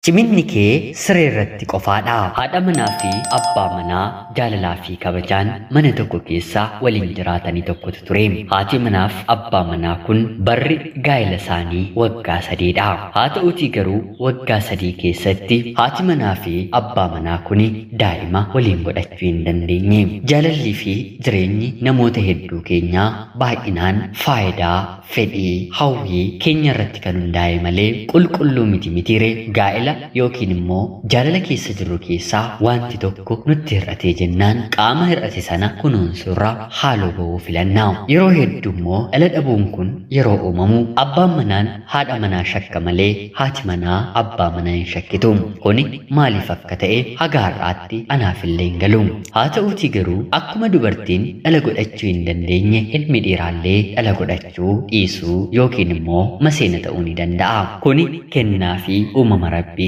Ciminni kee siree irratti qofaadha. Haadha manaa fi abbaa manaa jaalalaa fi kabajaan mana tokko keessa waliin jiraatanii tokkotu ture. Haati manaaf abbaa manaa kun barri gaa'ela isaanii waggaa sadiidha. Haa ta'uutii garuu waggaa sadii keessatti haati manaa fi abbaa manaa kun daa'ima waliin godhachuu hin dandeenye. Jaalallii fi jireenyi namoota hedduu keenyaa baay'inaan faayidaa, fedhii, hawwii keenya irratti kan hundaa'e malee qulqulluu miti mitiire. Gaa'ela yookiin immoo jaalala keessa jirru keessaa wanti tokko nutti hir'atee jennaan qaama hir'ate sana kunuunsurra haaloo ba'uu filanna. Yeroo hedduu immoo dhala dhabuun kun yeroo uumamu abbaan manaan haadha manaa shakka malee haati manaa abbaa manaa hin shakkitu. Kuni maaliif akka ta'e haga har'aatti anaafillee hin galu. Haa ta'uutii garuu akkuma dubartiin dhala godhachuu hin dandeenye ilmi dhiiraallee dhala godhachuu dhiisuu yookiin immoo maseena ta'uu ni danda'a. Kuni kennaa fi uumama Rabbiiti.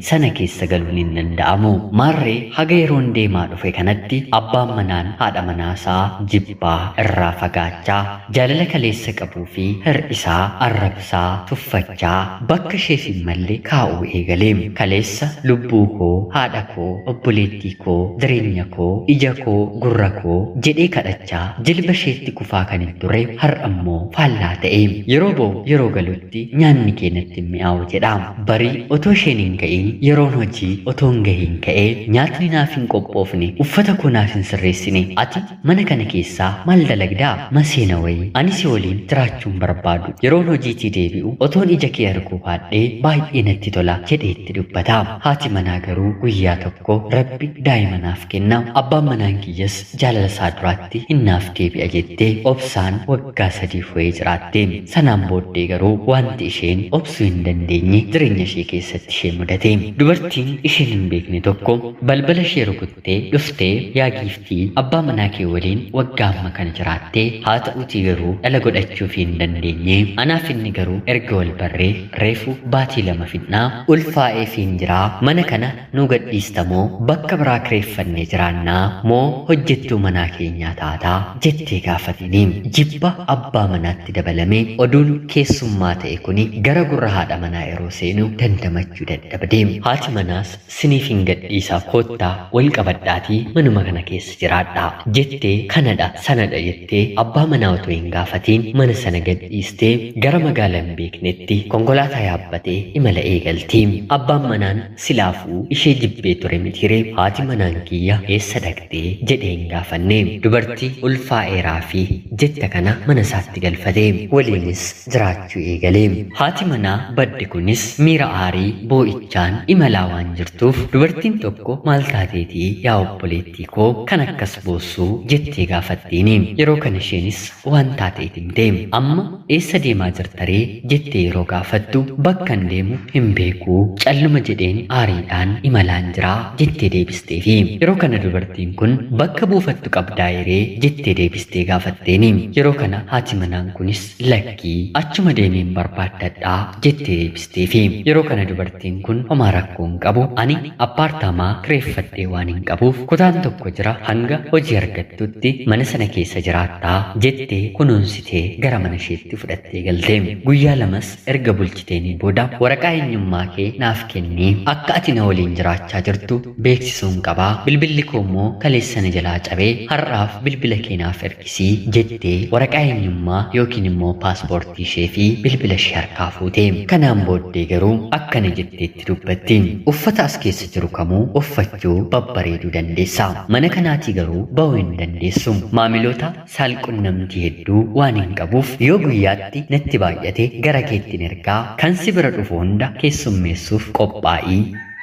Sana keessa galuun hin danda'amu. Maarree haga yeroon deemaa dhufe kanatti abbaan manaan haadha manaasaa jibbaa irraa fagaachaa jaalala kaleessa qabuu fi hir'isaa arrabsaa tuffachaa bakka isheef hin malle kaa'uu eegale. Kaleessa lubbuu koo, haadha koo, obboleettii koo, jireenya koo, ija koo, gurra koo jedhee kadhachaa jilba isheetti kufaa kan hin turre har'a immoo faallaa ta'e. Yeroo ba'u yeroo galutti nyaanni kee natti hin mi'aawu jedha. Barii otoo isheen hin ga'iin yeroon hojii otoo hin gahiin ka'ee nyaatni naaf hin qophoofne, uffata koo naaf hin sirreessine, ati mana kana keessaa maal dalagdaa? Maseena wayii ani si waliin jiraachuu hin barbaadu. Yeroon hojiitii deebi'u otoon ija kee arguu baadhee baay'ee natti tola jedhee itti dubbata. Haati manaa garuu guyyaa tokko Rabbi daa'ima naaf kenna, abbaan manaan kiyyas jaalala isaa duraatti hin naaf deebi'a jettee obsaan waggaa sadii fo'ee jiraatte. Sanaan booddee garuu wanti isheen obsuu hin dandeenye jireenya ishee keessatti ishee mudate. Dubartiin isheen hin beekne tokko balbala ishee rukuttee dhuftee, yaa giiftii, abbaa manaa kee waliin waggaa amma kana jiraattee haa ta'uutii garuu dhala godhachuuf hin dandeenye. Anaaf inni garuu erga wal barree reefu baatii 2 fidnaa ulfaa'ee fi hin jiraa. Mana kana nuu gadhiistamoo bakka biraa kireeffannee jiraannaa moo hojjettuu manaa keenyaa taataa jettee gaafatini. Jibba abbaa manaatti dabalamee oduun keessummaa ta'e kuni gara gurra haadha manaa yeroo seenu dandamachuu dadhabde. Haati manaas siniif hin gadhiisaa, koottaa wal qabadhaatii manuma kana keessa jiraadhaa jettee kanadha sanadha jettee abbaa manaa otoo hin gaafatiin mana sana gadhiistee gara magaalaa hin beeknetti konkolaataa yaabbatee imala eegalti. Abbaan manaan silaafuu ishee jibbee ture mitiire, haati manaan kiyya eessa dhaqxee jedhee hin gaafanne. Dubartii ulfaa'eeraa fi jetta kana mana isaatti galfate, waliinis jiraachuu eegale. Haati manaa badde kunis miira aarii boo'ichaan imalaa waan jirtuuf dubartiin tokko maal taateetii yaa obboleettii koo kan akkas boossuu jettee gaafattiini. Yeroo kana isheenis waan taateet himte. Amma eessa deemaa jirtaree jettee yeroo gaafattu bakkan deemu hin beekuu, calluma jedheen aariidhaan imalaan jiraa jettee deebisteefi. Yeroo kana dubartiin kun bakka buufattu qabdaa yeree jettee deebistee gaafatteeni. Yeroo kana haati manaan kunis lakkii, achuma deemeen barbaaddadhaa jettee deebisteefi. Yeroo kana dubartiin kun homaa rakkoo hin qabu, ani appaartaamaa kireeffadhee waan hin qabuuf kutaan tokko jira, hanga hojii argattutti mana sana keessa jiraattaa jettee kunuunsitee gara mana isheetti fudhattee galte. Guyyaa lamas erga bulchiteenii booda waraqaa eenyummaa kee naaf kennii, akka ati na waliin jiraachaa jirtu beeksisuun qabaa, bilbilli koo immoo kaleessa na jalaa cabee har'aaf bilbila kee naaf ergisii jettee waraqaa eenyummaa yookiin immoo paaspoortii ishee fi bilbila ishee harkaa fuute. Kanaan booddee garuu akkana jetteetti dubbatti. Uffata as keessa jiru kamuu uffachuu babbareeduu dandeessa. Mana kanaatii garuu ba'uu hin dandeessu. Maamiloota saalqunnamtii hedduu waan hin qabuuf yoo guyyaatti natti baay'ate gara keettiin ergaa, kan si bira dhufu hunda keessummeessuuf qophaa'ii.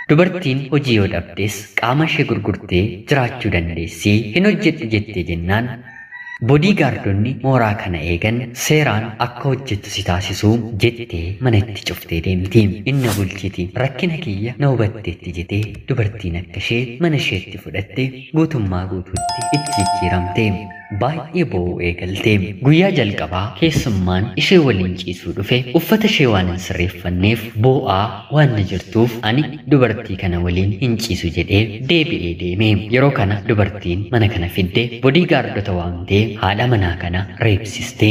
Dubartiin hojii yoo dhabdes qaama ishee gurgurtee jiraachuu dandeessi. Hin hojjedhu jettee jennaan boodigaardonni mooraa kana eegan seeraan akka hojjettu si taasisuu jettee mana itti cuftee deemti. Inna bulchiti rakkina kiyya na hubatteetti jettee dubartiin akka ishee mana isheetti fudhatte guutummaa guutuutti itti jijjiiramte. Baay'ee boo'uu eegalte. Guyyaa jalqabaa keessummaan ishee waliin ciisuu dhufe uffata ishee waan hin sirreeffanneef boo'aa waan na jirtuuf ani dubartii kana waliin hin ciisu jedhee deebi'ee deeme. Yeroo kana dubartiin mana kana fidde boodigaardota waamtee haadha manaa kana reebsiste.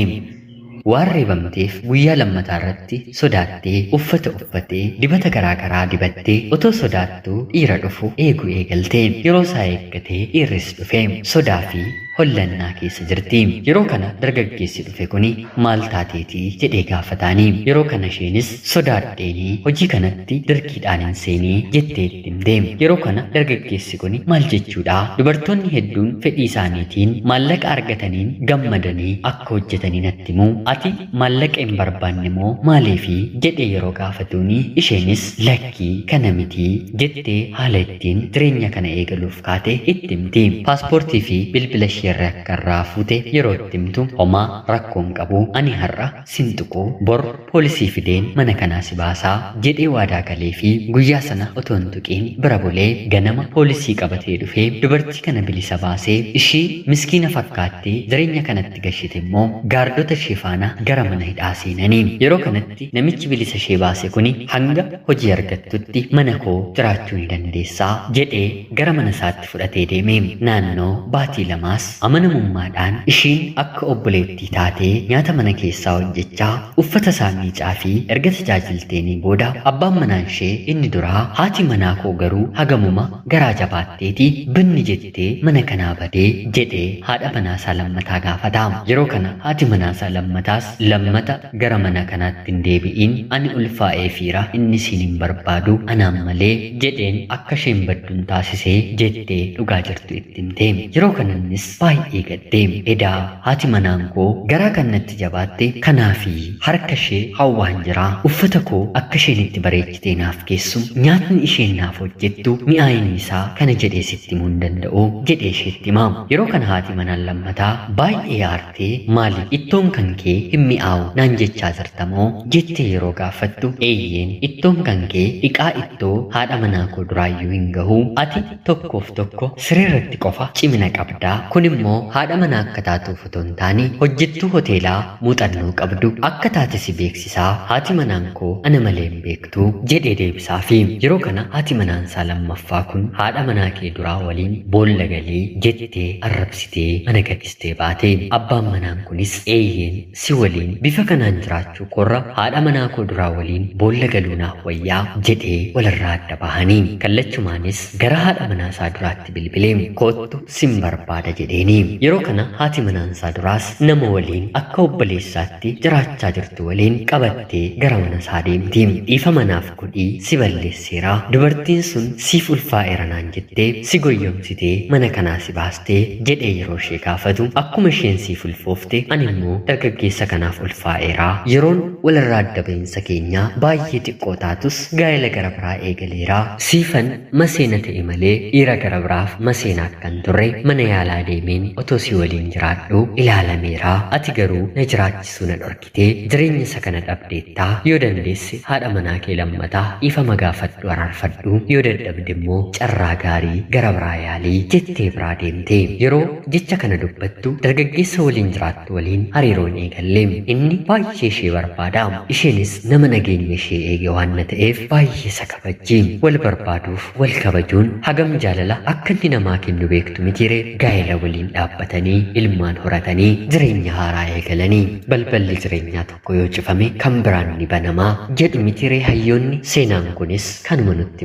waan reebamteef guyyaa lammataa irratti sodaattee uffata uffatee dibata garaagaraa dibattee otoo sodaattuu dhiira dhufu eeguu eegalte. Yeroo isaa eeggatee dhiirris dhufe sodaa fi hollannaa keessa jirti. Yeroo kana dargaggeessi dhufe kuni maal taateetii jedhee gaafataani. Yeroo kana isheenis sodaadheenii hojii kanatti dirqiidhaan hin seenii jettee itti himte. Yeroo kana dargaggeessi kuni maal jechuudha? Dubartoonni hedduun fedhii isaaniitiin maallaqa argataniin gammadanii akka hojjetanii natti himu. Ati maallaqa hin barbaanne moo maaliifi jedhee yeroo gaafatuuni isheenis lakkii kana mitii jettee haala ittiin jireenya kana eegaluuf kaate itti himti. Paaspoortii fi bilbila ishee irraa akka irraa fuute yeroo itti himtu homaa rakkoon qabu ani har'a sin tuqu bor poolisii fideen mana kanaa si baasaa jedhee waadaa galee fi guyyaa sana otoo hin tuqiin bira bulee ganama poolisii qabatee dhufee dubartii kana bilisa baasee ishii miskiina fakkaattee jireenya kanatti gashite immoo gaardota ishee faana gara mana hidhaa seenanii. Yeroo kanatti namichi bilisa ishee baase kuni hanga hojii argattutti mana koo jiraachuu ni dandeessaa jedhee gara mana isaatti fudhatee deeme. Naannoo baatii lamaas amanamummaadhaan ishiin akka obboleettii taatee nyaata mana keessaa hojjechaa uffata isaa miicaa fi erga tajaajilteenii booda abbaan manaan ishee inni duraa haati manaa koo garuu hagamuma garaa jabaatteeti binni jettee mana kanaa badee jedhee haadha manaa isaa lammataa gaafata. Yeroo kana haati manaa isaa lammataas lammata gara mana kanaatti hin deebi'iin ani ulfaa'ee fiira inni siin hin barbaadu anaan malee jedheen akka isheen badduun taasisee jettee dhugaa jirtu itti himte. Yeroo kana innis baay'ee gaddee edaa haati manaan koo garaa kan natti jabaatte kanaafi harka ishee hawwaan jira uffata koo akka isheen itti bareechitee naaf geessu nyaatni isheen naaf hojjettu mi'aayinni isaa kana jedhee sitti himuu hin danda'u jedhee isheetti hima. Yeroo kana haati manaan lammataa baay'ee aartee maali ittoon kan kee hin mi'aawu naan jechaa jirtamoo jettee yeroo gaafattu eeyyeen ittoon kan kee dhiqaa ittoo haadha manaa koo duraayyuu hin gahu ati tokkoof tokko sireerratti qofa cimina qabdaa kun immoo haadha manaa akka taatuuf otoo hin taane hojjettuu hoteelaa muuxannoo qabdu akka taate si beeksisaa haati manaan koo ana malee hin beektu jedhee deebisaafi. Yeroo kana haati manaan isaa lammaffaa kun haadha manaa kee duraa waliin boolla galii jettee arrabsitee mana gadhistee baate. Abbaan manaan kunis eeyyeen si waliin bifa kanaan jiraachuu korra haadha manaa koo duraa waliin boolla galuu naaf wayyaa jedhee walirraa adda bahanii kallachumaanis gara haadha manaa isaa duraatti bilbilee koottu sin barbaada jedheeni. Yeroo kana haati manaan isaa duraas nama waliin akka obboleessaatti jiraachaa jirtu waliin qabattee gara mana isaa deemti. Dhiifa manaaf godhii si balleesseera dubartiin sun siif ulfaa'eera naan jettee si goyyomsitee mana kanaa si baastee jedhee yeroo ishee gaafatu akkuma isheen siif ulfoofte ani immoo dargaggeessa kanaaf ulfaa'eera yeroon walirraa adda bahinsa keenyaa baay'ee xiqqoo taatus gaa'ela gara biraa eegaleera siifan maseena ta'e malee dhiira gara biraaf maseena akkan turre mana yaalaa deemeen otoo si waliin jiraadhu ilaalameera ati garuu na jiraachisuu na dhorkitee jireenya isa kana dhabdeettaa yoo dandeesse haadha manaa kee lammataa dhiifama gaafadhu araarfadhu yoo dadhabde immoo carraa gaarii gara biraa yaalii jettee biraa deemte. Yeroo jecha kana dubbattu dargaggeessa waliin jiraattu waliin hariiroon eegalle. Inni baay'ee ishee barbaada isheenis nama nageenya ishee eege waan na ta'eef baay'ee isa kabajji. Wal barbaaduuf wal kabajuun hagam jaalala akka inni namaa kennu beektu mitiire gaa'ela waliin dhaabbatanii ilmaan horatanii jireenya haaraa eegalanii balballi jireenyaa tokko yoo cufame kan biraan ni banamaa jedhu mitiire hayyoonni. Seenaan kunis kanuma nutti